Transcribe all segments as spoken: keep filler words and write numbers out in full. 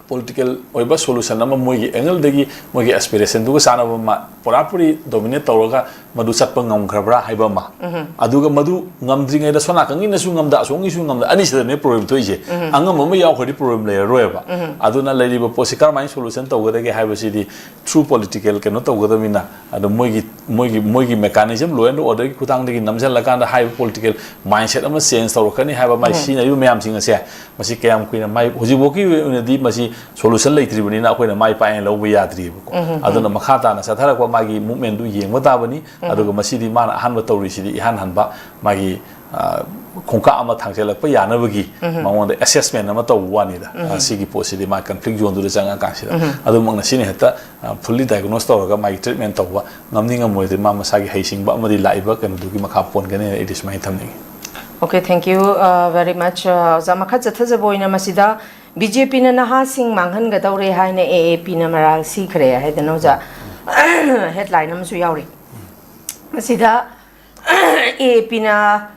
Political ꯑꯣꯏꯕ solution ꯑꯃ ꯃꯣꯏꯒꯤ ꯑꯦꯡꯒꯜꯗꯒꯤ ꯃꯣꯏꯒꯤ ꯑꯦꯁꯄꯤꯔꯦꯁꯟꯗꯨꯒ ꯆꯥꯟꯅꯕ ꯑꯃ ꯄꯨꯔꯥꯄꯨꯔꯤ ꯗꯣꯃꯤꯅꯦꯠ ꯇꯧꯔꯒ ꯃꯗꯨ ꯆꯠꯄ ꯉꯝꯈ꯭ꯔꯕ꯭ꯔꯥ ꯍꯥꯏꯕ ꯑꯃ, ꯑꯗꯨꯒ ꯃꯗꯨ ꯉꯝꯗ꯭ꯔꯤꯉꯩꯗ ꯁꯣꯝ ꯅꯥꯀꯟꯒꯤꯅꯁꯨ ꯉꯝꯗ, ꯑꯁꯣꯝꯒꯤꯁꯨ ꯉꯝꯗ, ꯑꯅꯤꯁꯤꯗꯅꯦ ꯄ꯭ꯔꯣꯕ꯭ꯂꯦꯝ ꯊꯣꯛꯏꯁꯦ꯫ ꯑꯉꯝꯕ ꯑꯃ ꯌꯥꯎꯈ꯭ꯔꯗꯤ ꯄ꯭ꯔꯣꯕ꯭ꯂꯦꯝ ꯂꯩꯔꯔꯣꯏꯕ꯫ ꯑꯗꯨꯅ ꯂꯩꯔꯤꯕ ꯄꯣꯠꯁꯤ ꯀꯔꯝꯍꯥꯏꯅ ꯁꯣꯂꯨꯁꯟ ꯇꯧꯒꯗꯒꯦ ꯍꯥꯏꯕꯁꯤꯗꯤ ꯊ꯭ꯔꯨ ꯄꯣꯂꯤꯇꯤꯀꯦꯜ ꯀꯩꯅꯣ ꯇꯧꯒꯗꯕꯅꯤꯅ, ꯑꯗꯣ ꯃꯣꯏꯒꯤ ꯃꯣꯏꯒꯤ ꯃꯣꯏꯒꯤ ꯃꯦꯀꯥꯅꯤꯖꯝ, ꯂꯣ ꯑꯦꯟ ꯑꯣꯔꯗꯔꯒꯤ ꯈꯨꯊꯥꯡꯗꯒꯤ ꯅꯝꯁꯤꯜꯂꯀꯥꯟꯗ ꯍꯥꯏꯔꯤꯕ ꯄꯣꯂꯤꯇꯤꯀꯦꯜ ꯃꯥꯏꯟꯁꯦꯠ ꯑꯃ ꯆꯦꯟꯖ ꯇꯧꯔꯛꯀꯅꯤ ꯍꯥꯏꯕ, ꯃꯥꯏ ꯁꯤꯖꯤꯟꯅꯔꯤꯕ ꯃꯌꯥꯝꯁꯤꯡ ꯑꯁꯦ ꯃꯁꯤ ꯀꯌꯥꯝ ꯀꯨꯏꯅ, ꯃꯥꯏ ꯍꯧꯖꯤꯛꯐꯥꯎꯒꯤ ꯑꯣꯏꯅꯗꯤ ꯃꯁꯤ ꯁꯣꯂꯨꯁꯟ ꯂꯩꯇ꯭ꯔꯤꯕꯅꯤꯅ ꯑꯩꯈꯣꯏꯅ ꯃꯥꯏ ꯄꯥꯛꯑꯦꯅ ꯂꯧꯕ ꯌꯥꯗ꯭ꯔꯤꯕꯀꯣ꯫ ꯑꯗꯨꯅ ꯃꯈꯥ ꯇꯥꯅ ꯆꯠꯊꯔꯛꯄ ꯃꯥꯒꯤ ꯃꯨꯞꯃꯦꯟꯗꯨ ꯌꯦꯡꯕ ꯇꯥꯕꯅꯤ꯫ ꯑꯗꯨꯒ ꯃꯁꯤꯗꯤ ꯃꯥꯅ ꯑꯍꯥꯟꯕ ꯇꯧꯔꯤꯁꯤꯗꯤ ꯏꯍꯥꯟ ꯍꯥꯟꯕ ꯃꯥꯒꯤ, ꯑ, ꯈꯣꯡꯀꯥꯞ ꯑꯃ ꯊꯥꯡꯖꯜꯂꯛꯄ ꯌꯥꯅꯕꯒꯤ ꯃꯉꯣꯟꯗ ꯑꯦꯁꯦꯁꯃꯦꯟ ꯑꯃ ꯇꯧꯕ ꯋꯥꯅꯤꯗ꯫ ꯑ, ꯁꯤꯒꯤ ꯄꯣꯠꯁꯤꯗꯤ ꯃꯥ ꯀꯟꯐ꯭ꯂꯤꯛ ꯖꯣꯟꯗꯨꯗ ꯆꯪꯉꯀꯥꯟꯁꯤꯗ ꯑꯗꯨꯃꯛꯅ ꯁꯤꯅ ꯍꯦꯛꯇ, ꯑ, ꯐꯨꯜꯂꯤ ꯗꯥꯏꯒꯅꯣꯁ ꯇꯧꯔꯒ ꯃꯥꯒꯤ ꯇ꯭ꯔꯤꯠꯃꯦꯟ ꯇꯧꯕ ꯉꯝꯅꯤ ꯉꯝꯃꯣꯏꯗꯤ ꯃꯥ ꯃꯁꯥꯒꯤ ꯍꯩꯁꯤꯡꯕ ꯑꯃꯗꯤ ꯂꯥꯛꯏꯕ ꯀꯩꯅꯣꯗꯨꯒꯤ ꯃꯈꯥ ꯄꯣꯟꯒꯅꯤ ꯍꯥꯏꯅ ꯑꯩꯗꯤ ꯁꯨꯃꯥꯏꯅ ꯊꯝꯅꯤꯡꯉꯤ꯫ Okay, thank you, uh, very much. Uh, ꯑꯣꯖꯥ, ꯃꯈꯥ ꯆꯠꯊꯖꯕ ꯑꯣꯏꯅ ꯃꯁꯤꯗ ꯕꯤ ꯖꯦ ꯄꯤꯅ ꯅꯍꯥꯁꯤꯡ ꯃꯥꯡꯍꯟꯒꯗꯧꯔꯦ ꯍꯥꯏꯅ ꯑꯦ ꯑꯦ ꯄꯤꯅ ꯃꯔꯥꯜ ꯁꯤꯈ꯭ꯔꯦ ꯍꯥꯏꯗꯅ ꯑꯣꯖꯥ ꯍꯦꯗꯂꯥꯏꯟ ꯑꯃꯁꯨ ꯌꯥꯎꯔꯤ꯫ ꯃꯁꯤꯗ ꯑꯦ ꯑꯦ ꯄꯤꯅ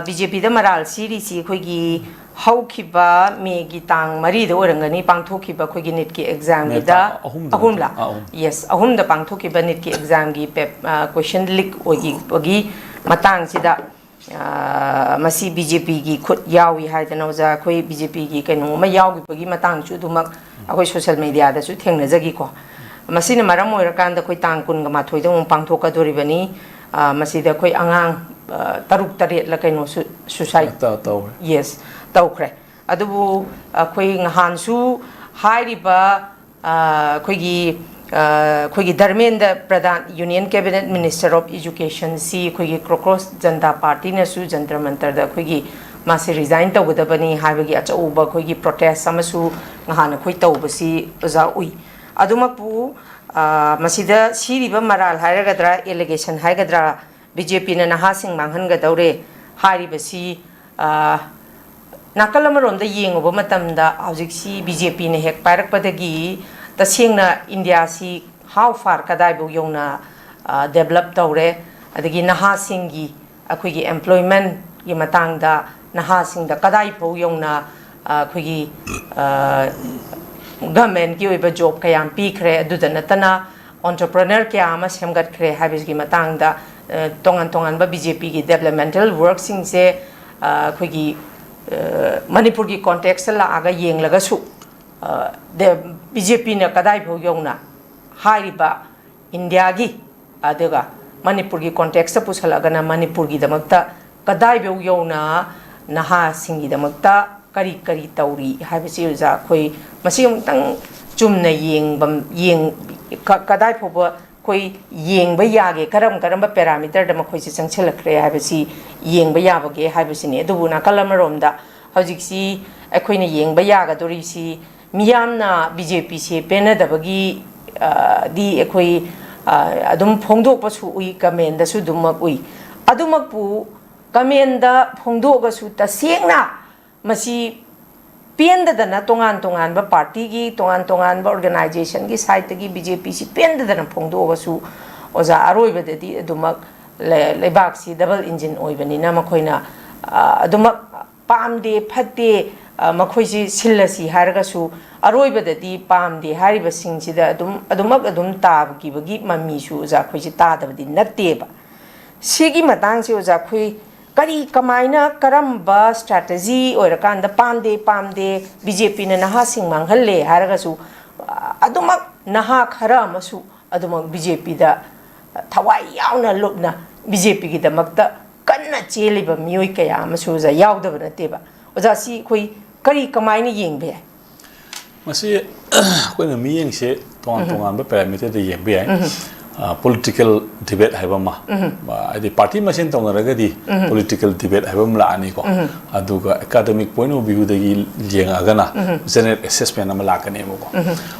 ꯕꯤ ꯖꯦ ꯄꯤꯗ ꯃꯔꯥꯜ ꯁꯤꯔꯤꯁꯤ ꯑꯩꯈꯣꯏꯒꯤ ꯍꯧꯈꯤꯕ ꯃꯦꯒꯤ ꯇꯥꯡ ꯃꯔꯤꯗ ꯑꯣꯏꯔꯝꯒꯅꯤ ꯄꯥꯡꯊꯣꯛꯈꯤꯕ ꯑꯩꯈꯣꯏꯒꯤ ꯅꯤꯠꯀꯤ ꯑꯦꯛꯖꯥꯝꯒꯤꯗ, ꯑꯍꯨꯝꯗ ꯑꯍꯨꯝꯂꯥ? ꯑꯥ, ꯑꯍꯨꯝ꯫ ꯌꯦꯁ, ꯑꯍꯨꯝꯗ ꯄꯥꯡꯊꯣꯛꯈꯤꯕ ꯅꯤꯠꯀꯤ ꯑꯦꯛꯖꯥꯝꯒꯤ ꯄꯦꯞ-, ꯑ, ꯀꯣꯏꯁꯟ ꯂꯤꯛ ꯑꯣꯏꯈꯤꯕꯒꯤ ꯃꯇꯥꯡꯁꯤꯗ, ꯑ, ꯃꯁꯤ ꯕꯤ ꯖꯦ ꯄꯤꯒꯤ ꯈꯨꯠ ꯌꯥꯎꯏ ꯍꯥꯏꯗꯅ ꯑꯣꯖꯥ, ꯑꯩꯈꯣꯏ ꯕꯤ ꯖꯦ ꯄꯤꯒꯤ ꯀꯩꯅꯣ ꯑꯃ ꯌꯥꯎꯈꯤꯕꯒꯤ ꯃꯇꯥꯡꯁꯨ ꯑꯗꯨꯃꯛ ꯑꯩꯈꯣꯏ ꯁꯣꯁꯦꯜ ꯃꯦꯗꯤꯌꯥꯗꯁꯨ ꯊꯦꯡꯅꯖꯈꯤꯀꯣ꯫ ꯃꯁꯤꯅ ꯃꯔꯝ ꯑꯣꯏꯔꯀꯥꯟꯗ ꯑꯩꯈꯣꯏ ꯇꯥꯡ ꯀꯨꯟꯒ ꯃꯥꯊꯣꯏꯗ ꯑꯃꯨꯛ ꯄꯥꯡꯊꯣꯛꯀꯗꯣꯔꯤꯕꯅꯤ꯫ ꯑ, ꯃꯁꯤꯗ ꯑꯩꯈꯣꯏ ꯑꯉꯥꯡ, ꯑ, ꯇꯔꯨꯛ ꯇꯔꯦꯠꯂ ꯀꯩꯅꯣ ꯁꯨ-, ꯁꯨꯁꯥꯏꯠ ꯇ-, ꯇꯧꯔꯦ꯫ ꯌꯦꯁ, ꯇꯧꯈ꯭ꯔꯦ꯫ ꯑꯗꯨꯕꯨ ꯑꯩꯈꯣꯏ ꯅꯍꯥꯟꯁꯨ ꯍꯥꯏꯔꯤꯕ, ꯑ, ꯑꯩꯈꯣꯏꯒꯤ, ꯑ, ꯑꯩꯈꯣꯏꯒꯤ ꯙꯔꯃꯦꯟꯗ꯭ꯔ ꯄ꯭ꯔꯙꯥꯟ, Union Cabinet Minister of Educationꯁꯤ ꯑꯩꯈꯣꯏꯒꯤ ꯀ꯭ꯔꯣꯀꯣꯁ ꯖꯟꯇꯥ ꯄꯥꯔꯇꯤꯅꯁꯨ ꯖꯟꯇꯔ ꯃꯟꯇꯔꯗ ꯑꯩꯈꯣꯏꯒꯤ ꯃꯥꯁꯦ ꯔꯤꯖꯥꯏꯟ ꯇꯧꯒꯗꯕꯅꯤ ꯍꯥꯏꯕꯒꯤ ꯑꯆꯧꯕ ꯑꯩꯈꯣꯏꯒꯤ ꯄ꯭ꯔꯣꯇꯦꯁ ꯑꯃꯁꯨ ꯅꯍꯥꯟ ꯑꯩꯈꯣꯏ ꯇꯧꯕꯁꯤ ꯑꯣꯖꯥ ꯎꯏ꯫ ꯑꯗꯨꯃꯛꯄꯨ, ꯑ, ꯃꯁꯤꯗ ꯁꯤꯔꯤꯕ ꯃꯔꯥꯜ ꯍꯥꯏꯔꯒꯗ꯭ꯔꯥ, ꯑꯦꯂꯤꯒꯦꯁꯟ ꯍꯥꯏꯒꯗ꯭ꯔꯥ, ꯕꯤ ꯖꯦ ꯄꯤꯅ ꯅꯍꯥꯁꯤꯡ ꯃꯥꯡꯍꯟꯒꯗꯧꯔꯦ ꯍꯥꯏꯔꯤꯕꯁꯤ, ꯑ, ꯅꯥꯀꯜ ꯑꯃꯔꯣꯝꯗ ꯌꯦꯡꯉꯨꯕ ꯃꯇꯝꯗ ꯍꯧꯖꯤꯛꯁꯤ ꯕꯤ ꯖꯦ ꯄꯤꯅ ꯍꯦꯛ ꯄꯥꯏꯔꯛꯄꯗꯒꯤ ꯇꯁꯦꯡꯅ ꯏꯟꯗꯤꯌꯥꯁꯤ how far, ꯀꯗꯥꯏꯐꯥꯎ ꯌꯧꯅ, ꯑ, ꯗꯦꯕꯂꯞ ꯇꯧꯔꯦ, ꯑꯗꯒꯤ ꯅꯍꯥꯁꯤꯡꯒꯤ, ꯑꯩꯈꯣꯏꯒꯤ ꯑꯦꯝꯄ꯭ꯂꯣꯏꯃꯦꯟꯒꯤ ꯃꯇꯥꯡꯗ ꯅꯍꯥꯁꯤꯡꯗ ꯀꯗꯥꯏꯐꯥꯎ ꯌꯧꯅ, ꯑ, ꯑꯩꯈꯣꯏꯒꯤ, ꯑ, ꯒꯚꯔꯟꯃꯦꯟꯠꯀꯤ ꯑꯣꯏꯕ ꯖꯣꯕ ꯀꯌꯥꯝ ꯄꯤꯈ꯭ꯔꯦ, ꯑꯗꯨꯗ ꯅꯠꯇꯅ ꯑꯣꯟꯇꯔꯄ꯭ꯔꯅꯔ ꯀꯌꯥ ꯑꯃ ꯁꯦꯝꯒꯠꯈ꯭ꯔꯦ ꯍꯥꯏꯕꯁꯤꯒꯤ ꯃꯇꯥꯡꯗ, ꯑ, ꯇꯣꯉꯥꯟ ꯇꯣꯉꯥꯟꯕ ꯕꯤ ꯖꯦ ꯄꯤꯒꯤ ꯗꯦꯕꯂꯞꯃꯦꯟꯇꯦꯜ ꯋꯥꯔꯛꯁꯤꯡꯁꯦ, ꯑ, ꯑꯩꯈꯣꯏꯒꯤ, ꯑ, ꯃꯅꯤꯄꯨꯔꯒꯤ ꯀꯣꯟꯇꯦꯛꯁꯇ ꯂꯥꯛꯑꯒ ꯌꯦꯡꯂꯒꯁꯨ, ꯑ, ꯗꯦ-, ꯕꯤ ꯖꯦ ꯄꯤꯅ ꯀꯗꯥꯏꯐꯥꯎ ꯌꯧꯅ ꯍꯥꯏꯔꯤꯕ ꯏꯟꯗꯤꯌꯥꯒꯤ, ꯑꯗꯨꯒ ꯃꯅꯤꯄꯨꯔꯒꯤ ꯀꯣꯟꯇꯦꯛꯁꯇ ꯄꯨꯁꯜꯂꯛꯑꯒꯅ ꯃꯅꯤꯄꯨꯔꯒꯤꯗꯃꯛꯇ ꯀꯗꯥꯏꯐꯥꯎ ꯌꯧꯅ ꯅꯍꯥꯁꯤꯡꯒꯤꯗꯃꯛꯇ ꯀꯔꯤ ꯀꯔꯤ ꯇꯧꯔꯤ ꯍꯥꯏꯕꯁꯤ, ꯑꯣꯖꯥ, ꯑꯩꯈꯣꯏ ꯃꯁꯤ ꯑꯃꯨꯛꯇꯪ ꯆꯨꯝꯅ ꯌꯦꯡꯕꯝ-, ꯌꯦꯡ-, ꯀ-, ꯀꯗꯥꯏ ꯐꯥꯎꯕ ꯑꯩꯈꯣꯏ ꯌꯦꯡꯕ ꯌꯥꯒꯦ, ꯀꯔꯝ ꯀꯔꯝꯕ ꯄꯦꯔꯥꯃꯤꯇꯔꯗ ꯃꯈꯣꯏꯁꯦ ꯆꯪꯁꯤꯜꯂꯛꯈ꯭ꯔꯦ ꯍꯥꯏꯕꯁꯤ ꯌꯦꯡꯕ ꯌꯥꯕꯒꯦ ꯍꯥꯏꯕꯁꯤꯅꯤ꯫ ꯑꯗꯨꯕꯨ ꯅꯥꯀꯜ ꯑꯃꯔꯣꯝꯗ ꯍꯧꯖꯤꯛꯁꯤ ꯑꯩꯈꯣꯏꯅ ꯌꯦꯡꯕ ꯌꯥꯒꯗꯧꯔꯤꯁꯤ, ꯃꯤꯌꯥꯝꯅ ꯕꯤ ꯖꯦ ꯄꯤꯁꯦ ꯄꯦꯟꯅꯗꯕꯒꯤ, ꯑ, ꯗꯤ ꯑꯩꯈꯣꯏ, ꯑ, ꯑꯗꯨꯝ ꯐꯣꯡꯗꯣꯛꯄꯁꯨ ꯎꯏ, ꯀꯃꯦꯟꯗꯁꯨ ꯑꯗꯨꯃꯛ ꯎꯏ꯫ ꯑꯗꯨꯃꯛꯄꯨ ꯀꯃꯦꯟꯗ ꯐꯣꯡꯗꯣꯛꯑꯒꯁꯨ ꯇꯁꯦꯡꯅ ꯃꯁꯤ ꯄꯦꯟꯗꯗꯅ ꯇꯣꯉꯥꯟ ꯇꯣꯉꯥꯟꯕ ꯄꯥꯔꯇꯤꯒꯤ, ꯇꯣꯉꯥꯟ ꯇꯣꯉꯥꯟꯕ ꯑꯣꯔꯒꯅꯥꯏꯖꯦꯁꯟꯒꯤ ꯁꯥꯏꯠꯇꯒꯤ ꯕꯤ ꯖꯦ ꯄꯤꯁꯤ ꯄꯦꯟꯗꯗꯅ ꯐꯣꯡꯗꯣꯛꯑꯒꯁꯨ, ꯑꯣꯖꯥ, ꯑꯔꯣꯏꯕꯗꯗꯤ ꯑꯗꯨꯃꯛ ꯂꯩ-, ꯂꯩꯕꯥꯛꯁꯤ ꯗꯕꯜ ꯏꯟꯖꯤꯟ ꯑꯣꯏꯕꯅꯤꯅ ꯃꯈꯣꯏꯅ, ꯑ, ꯑꯗꯨꯃꯛ ꯄꯥꯝꯗꯦ, ꯐꯠꯇꯦ, ꯑ, ꯃꯈꯣꯏꯁꯤ ꯁꯤꯜꯂꯁꯤ ꯍꯥꯏꯔꯒꯁꯨ ꯑꯔꯣꯏꯕꯗꯗꯤ ꯄꯥꯝꯗꯦ ꯍꯥꯏꯔꯤꯕꯁꯤꯡꯁꯤꯗ ꯑꯗꯨꯝ, ꯑꯗꯨꯃꯛ ꯑꯗꯨꯝ ꯇꯥꯈꯤꯕꯒꯤ ꯃꯃꯤꯁꯨ, ꯑꯣꯖꯥ, ꯑꯩꯈꯣꯏꯁꯤ ꯇꯥꯗꯕꯗꯤ ꯅꯠꯇꯦꯕ꯫ ꯁꯤꯒꯤ ꯃꯇꯥꯡꯁꯤ, ꯑꯣꯖꯥ, ꯑꯩꯈꯣꯏ ꯀꯔꯤ, ꯀꯃꯥꯏꯅ, ꯀꯔꯝꯕ ꯁ꯭ꯇ꯭ꯔꯦꯇꯦꯖꯤ ꯑꯣꯏꯔꯀꯥꯟꯗ ꯄꯥꯝꯗꯦ, ꯄꯥꯝꯗꯦ, ꯕꯤ ꯖꯦ ꯄꯤꯅ ꯅꯍꯥꯁꯤꯡ ꯃꯥꯡꯍꯜꯂꯦ ꯍꯥꯏꯔꯒꯁꯨ, ꯑ, ꯑꯗꯨꯃꯛ ꯅꯍꯥ ꯈꯔ ꯑꯃꯁꯨ ꯑꯗꯨꯃꯛ ꯕꯤ ꯖꯦ ꯄꯤꯗ ꯊꯋꯥꯏ ꯌꯥꯎꯅ ꯂꯨꯞꯅ ꯕꯤ ꯖꯦ ꯄꯤꯒꯤꯗꯃꯛꯇ ꯀꯟꯅ ꯆꯦꯜꯂꯤꯕ ꯃꯤꯑꯣꯏ ꯀꯌꯥ ꯑꯃꯁꯨ, ꯑꯣꯖꯥ, ꯌꯥꯎꯗꯕ ꯅꯠꯇꯦꯕ꯫ ꯑꯣꯖꯥ, ꯁꯤ ꯑꯩꯈꯣꯏ ꯀꯔꯤ, ꯀꯃꯥꯏꯅ ꯌꯦꯡꯕ ꯌꯥꯏ? ꯃꯁꯤ ꯑꯩꯈꯣꯏꯅ ꯃꯤꯠꯌꯦꯡꯁꯦ ꯇꯣꯉꯥꯟ ꯎꯝ꯫ ꯇꯣꯉꯥꯟꯕ ꯄꯦꯔꯥꯃꯤꯇꯔꯗ ꯌꯦꯡꯕ ꯌꯥꯏ꯫ ꯎꯝ꯫ ꯑ, ꯄꯣꯂꯤꯇꯤꯀꯦꯜ ꯗꯤꯕꯦꯠ ꯍꯥꯏꯕ ꯑꯃ, ꯎꯝ꯫ ꯑ, ꯍꯥꯏꯗꯤ ꯄꯥꯔꯇꯤ ꯃꯁꯦꯟ ꯇꯧꯅꯔꯒꯗꯤ ꯎꯝ꯫ ꯄꯣꯂꯤꯇꯤꯀꯦꯜ ꯗꯤꯕꯦꯠ ꯍꯥꯏꯕ ꯑꯃ ꯂꯥꯛꯑꯅꯤꯀꯣ꯫ ꯎꯝ꯫ ꯑꯗꯨꯒ ꯑꯦꯀꯥꯗꯃꯤꯛ ꯄꯣꯏꯟꯠ ꯑꯣꯐ ꯚ꯭ꯌꯨꯗꯒꯤ ꯌꯦꯡꯉꯒꯅ ꯎꯝ꯫ ꯖꯦꯅꯔꯦꯜ ꯑꯦꯁꯦꯁꯃꯦꯟ ꯑꯃ ꯂꯥꯛꯀꯅꯦꯕꯀꯣ꯫ ꯎꯝ꯫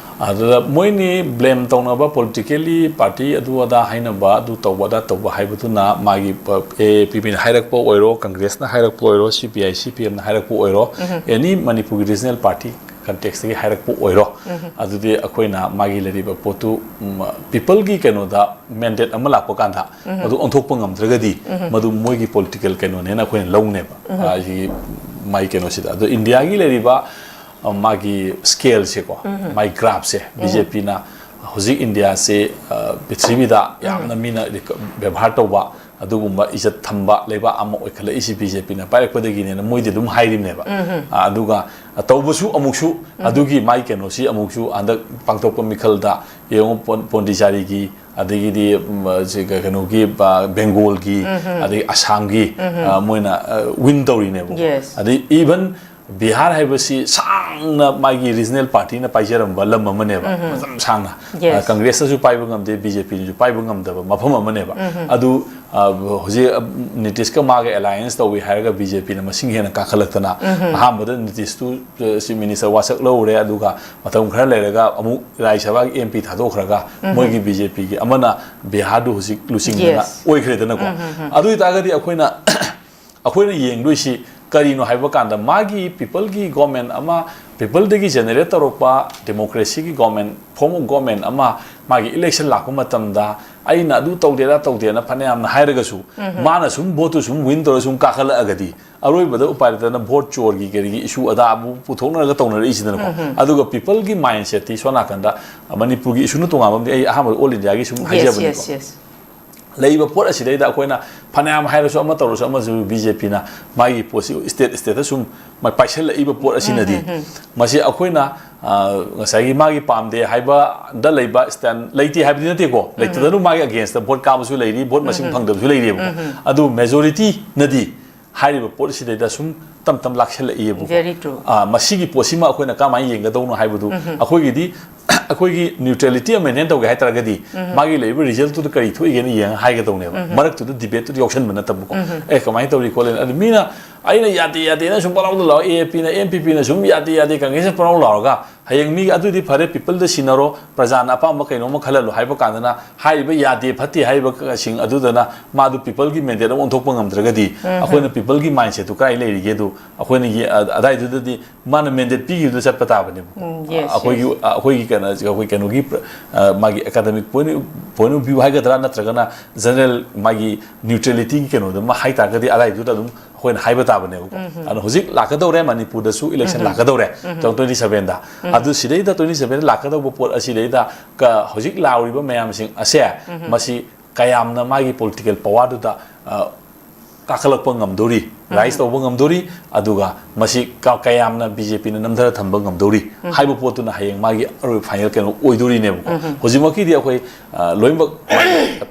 ꯑꯗꯨꯗ ꯃꯣꯏꯅꯤ ꯕ꯭ꯂꯦꯝ ꯇꯧꯅꯕ, ꯄꯣꯂꯤꯇꯤꯀꯦꯜꯂꯤ ꯄꯥꯔꯇꯤ ꯑꯗꯨ ꯑꯗꯥ ꯍꯥꯏꯅꯕ, ꯑꯗꯨ ꯇꯧꯕ ꯑꯗꯥ ꯇꯧꯕ ꯍꯥꯏꯕꯗꯨꯅ ꯃꯥꯒꯤ, ꯑ, ꯑꯦ ꯑꯦ ꯄꯤ ꯄꯤꯅ ꯍꯥꯏꯔꯛꯄ ꯑꯣꯏꯔꯣ, ꯀꯪꯒ꯭ꯔꯦꯁꯅ ꯍꯥꯏꯔꯛꯄ ꯑꯣꯏꯔꯣ, ꯁꯤ ꯄꯤ ꯑꯥꯏ ꯁꯤ ꯄꯤ ꯑꯦꯝꯅ ꯍꯥꯏꯔꯛꯄ ꯑꯣꯏꯔꯣ, ꯎꯝ꯫ ꯑꯦꯅꯤ ꯃꯅꯤꯄꯨꯔꯒꯤ ꯔꯤꯖꯅꯦꯜ ꯄꯥꯔꯇꯤ ꯀꯟꯇꯦꯛꯁꯇꯒꯤ ꯍꯥꯏꯔꯛꯄ ꯑꯣꯏꯔꯣ, ꯎꯝ꯫ ꯑꯗꯨꯗꯤ ꯑꯩꯈꯣꯏꯅ ꯃꯥꯒꯤ ꯂꯩꯔꯤꯕ ꯄꯣꯠꯇꯨ, ꯎꯝ, ꯄꯤꯄꯜꯒꯤ ꯀꯩꯅꯣꯗ ꯃꯦꯟꯗꯦꯠ ꯑꯃ ꯂꯥꯛꯄ ꯀꯥꯟꯗ ꯎꯝ꯫ ꯃꯗꯨ ꯑꯣꯟꯊꯣꯛꯄ ꯉꯝꯗ꯭ꯔꯒꯗꯤ ꯎꯝ꯫ ꯃꯗꯨ ꯃꯣꯏꯒꯤ ꯄꯣꯂꯤꯇꯤꯀꯦꯜ ꯀꯩꯅꯣꯅꯦꯅ ꯑꯩꯈꯣꯏꯅ ꯂꯧꯅꯦꯕ꯫ ꯎꯝ꯫ ꯑ, ꯁꯤꯒꯤ ꯃꯥꯒꯤ ꯀꯩꯅꯣꯁꯤꯗ꯫ ꯑꯗꯣ ꯏꯟꯗꯤꯌꯥꯒꯤ ꯂꯩꯔꯤꯕ ꯃꯥꯒꯤ ꯁ꯭ꯀꯦꯜꯁꯦꯀꯣ, ꯃꯥꯒꯤ ꯒ꯭ꯔꯥꯐꯁꯦ, ꯕꯤ ꯖꯦ ꯄꯤꯅ ꯍꯧꯖꯤꯛ ꯏꯟꯗꯤꯌꯥꯁꯦ, ꯑ, ꯄ꯭ꯔꯤꯊꯤꯕꯤꯗ ꯌꯥꯝꯅ ꯃꯤꯅ ꯔꯤꯀ-, ꯕꯦꯕꯥꯔ ꯇꯧꯕ ꯑꯗꯨꯒꯨꯝꯕ ꯏꯖꯠ ꯊꯝꯕ ꯂꯩꯕꯥꯛ ꯑꯃ ꯑꯣꯏꯈꯠꯂꯛꯏꯁꯤ ꯕꯤ ꯖꯦ ꯄꯤꯅ ꯄꯥꯏꯔꯛꯄꯗꯒꯤꯅꯦꯅ ꯃꯣꯏꯗꯤ ꯑꯗꯨꯝ ꯍꯥꯏꯔꯤꯕꯅꯦꯕ꯫ ꯑ, ꯑꯗꯨꯒ ꯇꯧꯕꯁꯨ ꯑꯃꯨꯛꯁꯨ ꯑꯗꯨꯒꯤ ꯃꯥꯒꯤ ꯀꯩꯅꯣꯁꯤ ꯑꯃꯨꯛꯁꯨ ꯍꯟꯗꯛ ꯄꯥꯡꯊꯣꯛꯄ ꯃꯤꯈꯜꯗ ꯌꯦꯡꯉꯨ, ꯄꯣꯟ-, ꯄꯣꯟꯗꯤꯆꯥꯔꯤꯒꯤ, ꯑꯗꯒꯤꯗꯤ, ꯎꯝ, ꯁꯤ ꯀ-, ꯀꯩꯅꯣꯒꯤ, ꯑ, ꯕꯦꯡꯒꯣꯜꯒꯤ, ꯑꯗꯒꯤ ꯑꯁꯥꯝꯒꯤ, ꯑ, ꯃꯣꯏꯅ, ꯑ, ꯋꯤꯟ ꯇꯧꯔꯤꯅꯦꯕꯀꯣ꯫ Yes. ꯑꯗꯩ ꯏꯚꯟ ꯕꯤꯍꯥꯔ ꯍꯥꯏꯕꯁꯤ ꯁꯥꯡꯅ ꯃꯥꯒꯤ ꯔꯤꯖꯅꯦꯜ ꯄꯥꯔꯇꯤꯅ ꯄꯥꯏꯖꯔꯝꯕ ꯂꯝ ꯑꯃꯅꯦꯕ, ꯃꯇꯝ ꯁꯥꯡꯅ꯫ Yes. ꯑ, ꯀꯪꯒ꯭ꯔꯦꯁꯅꯁꯨ ꯄꯥꯏꯕ ꯉꯝꯗꯦ, ꯕꯤ ꯖꯦ ꯄꯤꯅꯁꯨ ꯄꯥꯏꯕ ꯉꯝꯗꯕ ꯃꯐꯝ ꯑꯃꯅꯦꯕ꯫ ꯑꯗꯨ, ꯑ, ꯍꯧꯖꯤꯛ, ꯑ, ꯅꯤꯇꯤꯁꯀ ꯃꯥꯒ ꯑꯦꯂꯥꯏꯌꯦꯟꯁ ꯇꯧꯏ ꯍꯥꯏꯔꯒ ꯕꯤ ꯖꯦ ꯄꯤꯅ ꯃꯁꯤꯡ ꯍꯦꯟꯅ ꯀꯥꯈꯠꯂꯛꯇꯅ, ꯑꯍꯥꯟꯕꯗ ꯅꯤꯇꯤꯁꯇꯨ, ꯑ, ꯆꯤꯐ ꯃꯤꯅꯤꯁꯇꯔ ꯋꯥꯁꯛ ꯂꯧꯔꯦ, ꯑꯗꯨꯒ ꯃꯇꯝ ꯈꯔ ꯂꯩꯔꯒ ꯑꯃꯨꯛ ꯔꯥꯖ꯭ꯌ ꯁꯚꯥꯒꯤ ꯑꯦꯝ ꯄꯤ ꯊꯥꯗꯣꯛꯈ꯭ꯔꯒ ꯃꯣꯏꯒꯤ ꯕꯤ ꯖꯦ ꯄꯤꯒꯤ ꯑꯃꯅ ꯕꯤꯍꯥꯔꯗꯨ ꯍꯧꯖꯤꯛ ꯂꯨꯆꯤꯡꯗꯅ Yes. ꯑꯣꯏꯈ꯭ꯔꯦꯗꯅꯀꯣ꯫ ꯑꯗꯨ ꯑꯣꯏꯇꯥꯔꯒꯗꯤ ꯑꯩꯈꯣꯏꯅ ꯑꯩꯈꯣꯏꯅ ꯌꯦꯡꯗꯣꯏꯁꯤ ꯀꯔꯤꯅꯣ ꯍꯥꯏꯕ ꯀꯥꯟꯗ, ꯃꯥꯒꯤ ꯄꯤꯄꯜꯒꯤ ꯒꯣꯔꯃꯦꯟ ꯑꯃ, ꯄꯤꯄꯜꯗꯒꯤ ꯖꯦꯅꯦꯔꯦꯠ ꯇꯧꯔꯛꯄ ꯗꯦꯃꯣꯀ꯭ꯔꯦꯁꯤꯒꯤ ꯒꯣꯔꯃꯦꯟ, ꯐꯣꯔꯝ ꯑꯣꯐ ꯒꯣꯔꯃꯦꯟ ꯑꯃ, ꯃꯥꯒꯤ ꯏꯂꯦꯛꯁꯟ ꯂꯥꯛꯄ ꯃꯇꯝꯗ ꯑꯩꯅ ꯑꯗꯨ ꯇꯧꯗꯦ, ꯑꯗꯥ ꯇꯧꯗꯦꯅ ꯐꯅꯌꯥꯝꯅ ꯍꯥꯏꯔꯒꯁꯨ, ꯃꯥꯅ ꯁꯨꯝ ꯚꯣꯠꯇꯨ ꯁꯨꯝ ꯋꯤꯟ ꯇꯧꯔ ꯁꯨꯝ ꯀꯥꯈꯠꯂꯛꯑꯒꯗꯤ, ꯑꯔꯣꯏꯕꯗ ꯎꯄꯥꯏ ꯂꯩꯇꯅ ꯚꯣꯠ ꯆꯣꯔꯒꯤ ꯀꯔꯤꯒꯤ ꯏꯁꯨ ꯑꯗꯥ ꯑꯃꯨꯛ ꯄꯨꯊꯣꯛꯅꯔꯒ ꯇꯧꯅꯔꯛꯏꯁꯤꯗꯅꯀꯣ꯫ ꯑꯗꯨꯒ ꯄꯤꯄꯜꯒꯤ ꯃꯥꯏꯟꯁꯦꯠꯇꯤ ꯁꯣꯝ ꯅꯥꯀꯟꯗ, ꯃꯅꯤꯄꯨꯔꯒꯤ ꯏꯁꯨꯅ ꯇꯣꯉꯥꯟꯕ ꯑꯃꯗꯤ, ꯑꯩ ꯑꯍꯥꯟꯕꯗ ꯑꯣꯜ ꯏꯟꯗꯤꯌꯥꯒꯤ ꯁꯨꯝ Yes, ꯍꯥꯏꯖꯕꯅꯤꯀꯣ꯫ yes, yes. ꯂꯩꯔꯤꯕ ꯄꯣꯠ ꯑꯁꯤꯗꯩꯗ ꯑꯩꯈꯣꯏꯅ ꯐꯅꯌꯥꯝ ꯍꯥꯏꯔꯁꯨ, ꯑꯃ ꯇꯧꯔꯁꯨ, ꯑꯃꯁꯨ ꯕꯤ ꯖꯦ ꯄꯤꯅ ꯃꯥꯒꯤ ꯄꯣꯠꯁꯤ ꯁ꯭ꯇꯦꯠ ꯁ꯭ꯇꯦꯠꯇ ꯁꯨꯝ ꯃꯥꯏ ꯄꯥꯏꯁꯜꯂꯛꯏꯕ ꯄꯣꯠ ꯑꯁꯤꯅꯗꯤ, ꯃꯁꯤ ꯑꯩꯈꯣꯏꯅ, ꯑ, ꯉꯁꯥꯏꯒꯤ ꯃꯥꯒꯤ ꯄꯥꯝꯗꯦ ꯍꯥꯏꯕꯗ ꯂꯩꯕ ꯁ꯭ꯇꯦꯟ ꯂꯩꯇꯦ ꯍꯥꯏꯕꯗꯤ ꯅꯠꯇꯦꯀꯣ, ꯂꯩꯇꯗꯅ ꯃꯥꯒꯤ ꯑꯒꯦꯟꯁꯇ ꯚꯣꯠ ꯀꯥꯕꯁꯨ ꯂꯩꯔꯤ, ꯚꯣꯠ ꯃꯁꯤꯡ ꯐꯪꯗꯕꯁꯨ ꯂꯩꯔꯤꯕꯀꯣ꯫ ꯑꯗꯨ ꯃꯦꯖꯣꯔꯤꯇꯤꯅꯗꯤ ꯍꯥꯏꯔꯤꯕ ꯄꯣꯠ ꯑꯁꯤꯗꯩꯗ ꯁꯨꯝ ꯇꯞ ꯇꯞ ꯂꯥꯛꯁꯜꯂꯛꯏꯕꯀꯣ꯫ Very true. ꯑ, ꯃꯁꯤꯒꯤ ꯄꯣꯠꯁꯤꯃ ꯑꯩꯈꯣꯏꯅ ꯀꯃꯥꯏꯅ ꯌꯦꯡꯒꯗꯧꯅꯣ ꯍꯥꯏꯕꯗꯨ, ꯑꯩꯈꯣꯏꯒꯤꯗꯤ ꯑꯩꯈꯣꯏꯒꯤ ꯅ꯭ꯌꯨꯇ꯭ꯔꯦꯂꯤꯇꯤ ꯑꯃ ꯃꯦꯟꯇꯦꯟ ꯇꯧꯒꯦ ꯍꯥꯏ ꯇꯥꯔꯒꯗꯤ, ꯃꯥꯒꯤ ꯂꯩꯔꯤꯕ ꯔꯤꯖꯜꯇꯨꯗ ꯀꯔꯤ ꯊꯣꯛꯏꯒꯦꯅ ꯌꯦꯡꯉ ꯍꯥꯏꯒꯗꯧꯅꯦꯕ꯫ ꯃꯔꯛꯇꯨꯗ ꯗꯤꯕꯦꯠꯇꯨꯗ ꯌꯥꯎꯁꯟꯕ ꯅꯠꯇꯕꯀꯣ꯫ ꯑꯦ, ꯀꯃꯥꯏꯅ ꯇꯧꯔꯤ ꯈꯣꯠꯂꯤ? ꯑꯗꯨ ꯃꯤꯅ, "ꯑꯩꯅ ꯌꯥꯗꯦ ꯌꯥꯗꯦꯅ ꯁꯨꯝ ꯄꯪꯂꯥꯎꯗ ꯂꯥꯎ, ꯑꯦ ꯑꯦ ꯄꯤꯅ, ꯑꯦꯝ ꯄꯤ ꯄꯤꯅ ꯁꯨꯝ ꯌꯥꯗꯦ ꯌꯥꯗꯦ, ꯀꯪꯒ꯭ꯔꯦꯁꯅ ꯄꯪꯂꯥꯎ ꯂꯥꯎꯔꯒ", ꯍꯌꯦꯡ ꯃꯤꯒꯤ, "ꯑꯗꯨꯗꯤ ꯐꯔꯦ, ꯄꯤꯄꯜꯗ ꯁꯤꯟꯅꯔꯣ, ꯄ꯭ꯔꯖꯥꯅ ꯑꯄꯥꯝꯕ ꯀꯩꯅꯣꯝꯃ ꯈꯜꯍꯜꯂꯣ" ꯍꯥꯏꯕ ꯀꯥꯟꯗꯅ, ꯍꯥꯏꯔꯤꯕ ꯌꯥꯗꯦ ꯐꯠꯇꯦ ꯍꯥꯏꯔꯤꯕꯁꯤꯡ ꯑꯗꯨꯗꯅ ꯃꯥꯗꯨ ꯄꯤꯄꯜꯒꯤ ꯃꯦꯟꯗꯦꯠ ꯑꯃ ꯑꯣꯟꯊꯣꯛꯄ ꯉꯝꯗ꯭ꯔꯒꯗꯤ, ꯑꯩꯈꯣꯏꯅ ꯄꯤꯄꯜꯒꯤ ꯃꯥꯏꯟꯁꯦꯠꯇꯨ ꯀꯗꯥꯏ ꯂꯩꯔꯤꯒꯦꯗꯨ ꯑꯩꯈꯣꯏꯅ ꯌꯦ-, ꯑ-, ꯑꯗꯥꯏꯗꯨꯗꯗꯤ ꯃꯥꯅ ꯃꯦꯟꯗꯦꯠ ꯄꯤꯈꯤꯕꯗꯨꯗ ꯆꯠꯄ ꯇꯥꯕꯅꯦꯕꯀꯣ꯫ ꯎꯝ, yes, ꯑꯩꯈꯣꯏꯒꯤ, yes. ꯑꯩꯈꯣꯏꯒꯤ ꯀꯩꯅꯣ, ꯑꯩꯈꯣꯏ ꯀꯩꯅꯣꯒꯤ, ꯑ, ꯃꯥꯒꯤ academic point, point of view ꯍꯥꯏꯒꯗ꯭ꯔꯥ, ꯅꯠꯇ꯭ꯔꯒꯅ ꯖꯦꯅꯔꯦꯜ ꯃꯥꯒꯤ ꯅ꯭ꯌꯨꯇ꯭ꯔꯦꯂꯤꯇꯤꯒꯤ ꯀꯩꯅꯣꯗꯨꯃ ꯍꯥꯏ ꯇꯥꯔꯒꯗꯤ, ꯑꯗꯥꯏꯗꯨꯗ ꯑꯗꯨꯝ ꯑꯩꯈꯣꯏꯅ ꯍꯥꯏꯕ ꯇꯥꯕꯅꯦꯕꯀꯣ꯫ ꯑꯗꯨꯅ ꯍꯧꯖꯤꯛ ꯂꯥꯛꯀꯗꯧꯔꯦ, ꯃꯅꯤꯄꯨꯔꯗꯁꯨ ꯏꯂꯦꯛꯁꯟ ꯂꯥꯛꯀꯗꯧꯔꯦ, ꯇꯨ ꯊꯥꯎꯖꯟ ꯇ꯭ꯋꯦꯟꯇꯤ ꯁꯚꯦꯟꯗ꯫ ꯑꯗꯨ ꯁꯤꯗꯩꯗ ꯇ꯭ꯋꯦꯟꯇꯤ ꯁꯚꯦꯟꯗ ꯂꯥꯛꯀꯗꯧꯕ ꯄꯣꯠ ꯑꯁꯤꯗꯩꯗ ꯀ-, ꯍꯧꯖꯤꯛ ꯂꯥꯎꯔꯤꯕ ꯃꯌꯥꯝꯁꯤꯡ ꯑꯁꯦ, ꯃꯁꯤ ꯀꯌꯥꯝꯅ ꯃꯥꯒꯤ ꯄꯣꯂꯤꯇꯤꯀꯦꯜ ꯄꯋꯥꯔꯗꯨꯗ, ꯑ, ꯀꯥꯈꯠꯂꯛꯄ ꯉꯝꯗꯣꯔꯤ, ꯔꯥꯏꯁ ꯇꯧꯕ ꯉꯝꯗꯣꯔꯤ, ꯑꯗꯨꯒ ꯃꯁꯤ ꯀ-, ꯀꯌꯥꯝꯅ ꯕꯤ ꯖꯦ ꯄꯤꯅ ꯅꯝꯊꯔ ꯊꯝꯕ ꯉꯝꯗꯣꯔꯤ ꯍꯥꯏꯕ ꯄꯣꯠꯇꯨꯅ ꯍꯌꯦꯡ ꯃꯥꯒꯤ ꯑꯔꯣꯏꯕ ꯐꯥꯏꯅꯦꯜ ꯀꯩꯅꯣ ꯑꯣꯏꯗꯣꯔꯤꯅꯦꯕꯀꯣ꯫ ꯍꯧꯖꯤꯛꯃꯛꯀꯤꯗꯤ ꯑꯩꯈꯣꯏ, ꯑ, ꯂꯣꯏꯅꯃꯛ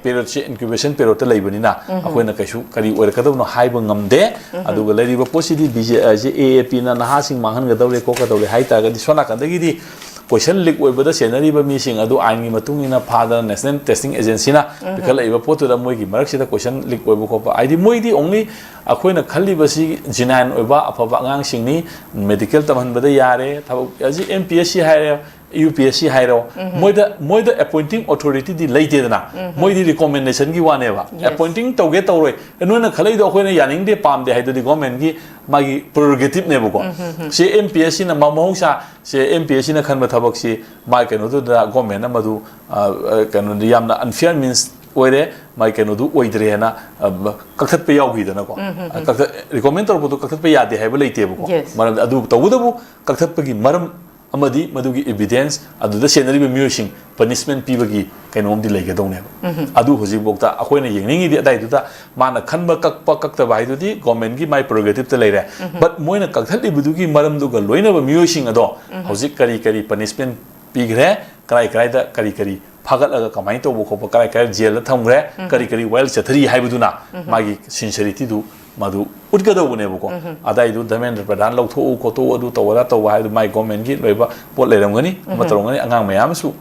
ꯄꯦꯔꯣꯠꯁꯤ ꯏꯟꯀ꯭ꯌꯨꯕꯦꯁꯟ ꯄꯦꯔꯣꯠꯇ ꯂꯩꯕꯅꯤꯅ ꯑꯩꯈꯣꯏꯅ ꯀꯩꯁꯨ ꯀꯔꯤ ꯑꯣꯏꯔꯛꯀꯗꯕꯅꯣ ꯍꯥꯏꯕ ꯉꯝꯗꯦ꯫ ꯑꯗꯨꯒ ꯂꯩꯔꯤꯕ ꯄꯣꯠꯁꯤꯗꯤ ꯕꯤ ꯖꯦ, ꯑ, ꯁꯤ ꯑꯦ ꯑꯦ ꯄꯤꯅ ꯅꯍꯥꯁꯤꯡ ꯃꯥꯡꯍꯟꯒꯗꯧꯔꯦ ꯈꯣꯠꯀꯗꯧꯔꯦ ꯍꯥꯏ ꯇꯥꯔꯒꯗꯤ ꯁꯣꯝ ꯅꯥꯀꯟꯗꯒꯤꯗꯤ ꯀꯣꯏꯁꯟ ꯂꯤꯛ ꯑꯣꯏꯕꯗ ꯆꯦꯟꯅꯔꯤꯕ ꯃꯤꯁꯤꯡ ꯑꯗꯨ ꯑꯥꯏꯟꯒꯤ ꯃꯇꯨꯡ ꯏꯟꯅ ꯐꯥꯗꯅ ꯅꯦꯁꯅꯦꯜ ꯇꯦꯁꯇꯤꯡ ꯑꯦꯖꯦꯟꯁꯤꯅ ꯄꯤꯈꯠꯂꯛꯏꯕ ꯄꯣꯠꯇꯨꯗ ꯃꯣꯏꯒꯤ ꯃꯔꯛꯁꯤꯗ ꯀꯣꯏꯁꯟ ꯂꯤꯛ ꯑꯣꯏꯕ ꯈꯣꯠꯄ ꯍꯥꯏꯗꯤ ꯃꯣꯏꯗꯤ only ꯑꯩꯈꯣꯏꯅ ꯈꯜꯂꯤꯕꯁꯤ ꯖꯤꯅꯥꯏꯟ ꯑꯣꯏꯕ ꯑꯐꯕ ꯑꯉꯥꯡꯁꯤꯡꯅꯤ, ꯃꯦꯗꯤꯀꯦꯜ ꯇꯝꯍꯟꯕꯗ ꯌꯥꯔꯦ, ꯊꯕꯛ ꯍꯧꯖꯤꯛ ꯑꯦꯝ ꯄꯤ ꯑꯦꯁ ꯁꯤ ꯍꯥꯏꯔꯦ, ꯌꯨ ꯄꯤ ꯑꯦꯁ ꯁꯤ ꯍꯥꯏꯔꯣ, ꯃꯣꯏꯗ, ꯃꯣꯏꯗ ꯑꯦꯄꯣꯏꯟꯇꯤꯡ ꯑꯣꯊꯣꯔꯤꯇꯤꯗꯤ ꯂꯩꯇꯦꯗꯅ, ꯃꯣꯏꯗꯤ ꯔꯤꯀꯣꯃꯦꯟꯗꯦꯁꯟꯒꯤ ꯋꯥꯅꯦꯕ꯫ Yes. ꯑꯦꯄꯣꯏꯟꯇꯤꯡ ꯇꯧꯒꯦ ꯇꯧꯔꯣꯏ, ꯅꯣꯏꯅ ꯈꯜꯂꯛꯏꯗꯣ ꯑꯩꯈꯣꯏꯅ ꯌꯥꯅꯤꯡꯗꯦ ꯄꯥꯝꯗꯦ ꯍꯥꯏꯗꯨꯗꯤ ꯒꯣꯔꯃꯦꯟꯒꯤ ꯃꯥꯒꯤ ꯄ꯭ꯔꯣꯔꯣꯒꯦꯇꯤꯞꯅꯦꯕꯀꯣ꯫ ꯁꯤ ꯑꯦꯝ ꯄꯤ ꯑꯦꯁ ꯁꯤꯅ ꯃ-, ꯃꯍꯧꯁꯥ ꯁꯦ ꯑꯦꯝ ꯄꯤ ꯑꯦꯁ ꯁꯤꯅ ꯈꯟꯕ ꯊꯕꯛꯁꯤ ꯃꯥꯏ ꯀꯩꯅꯣꯗꯨꯗ ꯒꯣꯔꯃꯦꯟꯅ ꯃꯗꯨ, ꯑ, ꯑ, ꯀꯩꯅꯣꯗꯤ ꯌꯥꯝꯅ ꯑꯟꯐꯤꯌꯔ ꯃꯤꯟꯁ ꯑꯣꯏꯔꯦ, ꯃꯥꯏ ꯀꯩꯅꯣꯗꯨ ꯑꯣꯏꯗ꯭ꯔꯦꯅ, ꯑ, ꯀꯛꯊꯠꯄ ꯌꯥꯎꯈꯤꯗꯅꯀꯣ꯫ ꯀꯛꯊꯠ-, ꯔꯤꯀꯣꯃꯦꯟ ꯇꯧꯔꯛꯄꯗꯣ ꯀꯛꯊꯠꯄ ꯌꯥꯗꯦ ꯍꯥꯏꯕ ꯂꯩꯇꯦꯕꯀꯣ꯫ Yes. ꯃꯔꯝꯗꯤ ꯑꯗꯨ ꯇꯧꯕꯇꯕꯨ ꯀꯛꯊꯠꯄꯒꯤ ꯃꯔꯝ ꯑꯃꯗꯤ ꯃꯗꯨꯒꯤ ꯏꯚꯤꯗꯦꯟꯁ ꯑꯗꯨꯗ ꯆꯦꯟꯅꯔꯤꯕ ꯃꯤꯑꯣꯏꯁꯤꯡ ꯄꯅꯤꯁꯃꯦꯟ ꯄꯤꯕꯒꯤ ꯀꯩꯅꯣꯝꯗꯤ ꯂꯩꯒꯗꯧꯅꯦꯕ꯫ ꯑꯗꯨ ꯍꯧꯖꯤꯛꯐꯥꯎꯗ ꯑꯩꯈꯣꯏꯅ ꯌꯦꯡꯅꯤꯡꯉꯤꯗꯤ ꯑꯗꯥꯏꯗꯨꯗ ꯃꯥꯅ ꯈꯟꯕ ꯀꯛꯄ ꯀꯛꯇꯕ ꯍꯥꯏꯗꯨꯗꯤ ꯒꯣꯔꯃꯦꯟꯒꯤ ꯃꯥꯏ ꯄ꯭ꯔꯣꯔꯣꯒꯦꯇꯤꯞꯇ ꯂꯩꯔꯦ꯫ But ꯃꯣꯏꯅ ꯀꯛꯊꯠꯂꯤꯕꯗꯨꯒꯤ ꯃꯔꯝꯗꯨꯒ ꯂꯣꯏꯅꯕ ꯃꯤꯑꯣꯏꯁꯤꯡ ꯑꯗꯣ ꯍꯧꯖꯤꯛ ꯀꯔꯤ ꯀꯔꯤ ꯄꯅꯤꯁꯃꯦꯟ ꯄꯤꯈ꯭ꯔꯦ, ꯀꯔꯥꯏ ꯀꯔꯥꯏꯗ ꯀꯔꯤ ꯀꯔꯤ ꯐꯥꯒꯠꯂꯒ ꯀꯃꯥꯏꯅ ꯇꯧꯕ ꯈꯣꯠꯄ, ꯀꯔꯥꯏ ꯀꯔꯥꯏ ꯖꯦꯜꯗ ꯊꯝꯈ꯭ꯔꯦ, ꯀꯔꯤ ꯀꯔꯤ ꯋꯥꯌꯦꯜ ꯆꯠꯊꯔꯤ ꯍꯥꯏꯕꯗꯨꯅ ꯃꯥꯒꯤ ꯁꯤꯟꯁꯔꯤꯇꯤꯗꯨ ꯃꯗꯨ ꯎꯠꯀꯗꯧꯕꯅꯦꯕꯀꯣ꯫ ꯑꯗꯥꯏꯗꯨ ꯙꯔꯃꯦꯟꯗ꯭ꯔ ꯄ꯭ꯔꯙꯥꯟ ꯂꯧꯊꯣꯛꯎ ꯈꯣꯠꯇꯣꯛꯎ ꯑꯗꯨ ꯇꯧꯕ ꯑꯗꯥ ꯇꯧꯕ ꯍꯥꯏꯕꯗꯨ ꯃꯥꯏ ꯒꯣꯔꯃꯦꯟꯒꯤ ꯂꯣꯏꯕ ꯄꯣꯠ ꯂꯩꯔꯝꯒꯅꯤ, ꯑꯃ ꯇꯧꯔꯝꯒꯅꯤ꯫ ꯑꯉꯥꯡ ꯃꯌꯥꯝ ꯑꯃꯁꯨ